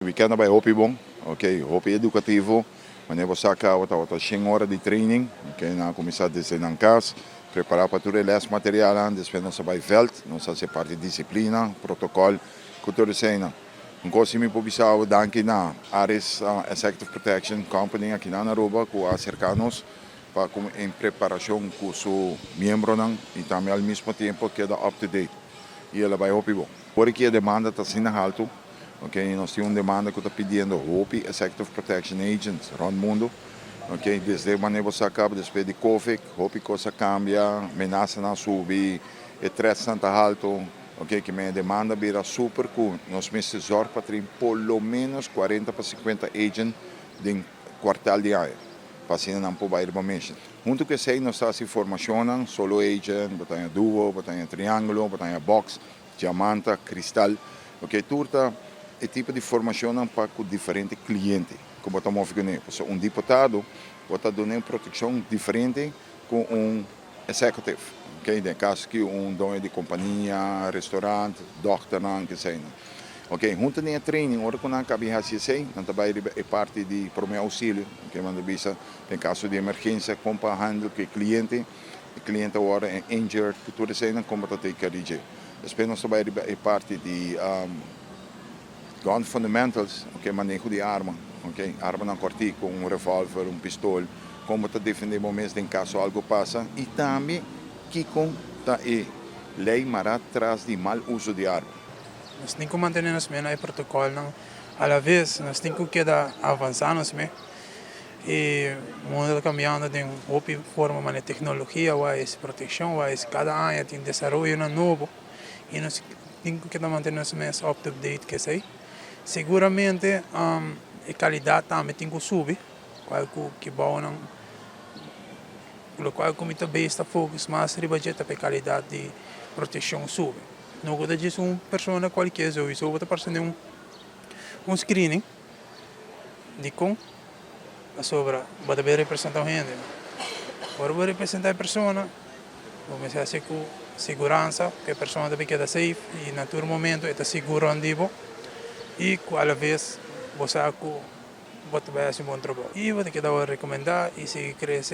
Weekend a bay hopi bon, ok, hopi educativo. Manera bo sa caba tabata 100 ora di training, ok, nan a cuminsa desde nan cas, prepara pa tur e les materialnan, despues nos a bay veld, nos a haci parti di disciplina, protocol, cu tur eseynan. Un cos mi por bisa, danki na Ares Executive Protection Company aki na Aruba, cu a acerca nos pa como en preparacion cu su miembronan y tambe al mismo tempo keda up to date. Y el a bay hopi bon. Pakico e demanda ta asina halto, ok, nos tin un demanda cu ta pidiendo hopi Executive Protection Agents rond mundo, ok, desde manera bo sa caba, despues di COVID, hopi cos a cambia, menasanan a subi, e threats ta halto, ok, cu e demanda bira super cu nos mester zorg pa tin por lo menos 40 pa 50 agent den kwartaal di aña, pa asina nan por bay riba mission. Hunto cu esey nos ta haci formacion, solo agent, bo tin duo, bo tin triangulo, bo tin box, diamante, cristal, ok, tur ta e tipo di formacion pa cu diferente cliente, cu bo ta move cu ne. Un diputado, bo ta duna un proteccion diferente cu un executive, ok, den caso cu un doño di compania, restaurant, dokter, cu sea. Ok, hunto den training, ora cu nan caba haci esey, nan ta bay e parti di prome auxilio, ok, manda bisa, den caso di emergencia, con pa handle cu e cliente, e cliente ora e injured, cu tur esey, con ta take care di. Despues nos ta bay e parti di gun fundamentals, ok, maneho di arma, ok, armanan cortico, un revolver, un pistol, con ta defende bo mes den caso algo pasa, y tambe kico ta e ley mara tras di mal uso di arma. Nos tin cu mantene nos mes e protocol, a la vez nos tin cu keda avansa nos mes. Y mundo ta cambiando di hopi forma, mas tecnologia, wise, proteccion, wise, cada aña tin desaroyo nobo y nos tin cu keda mantene nos mes up to date cu esey. Seguramente e calidad tambe tin cu subi, cual cu bon nan, locual cu mi tambe ta focus mas riba dje pa calidad di proteccion subi. No ta djis un persona cualkier, sowieso ta pasa un screening di con sobre bo ta representa hende. Ora bo representa e persona, bo mester haci cu seguransa cu e persona tambe keda safe y na tur momento ta sigur di bo y cu a la vez bo sa cu bo ta bay haci un bon trabou. Y bo ta keda recomenda y sigui crece.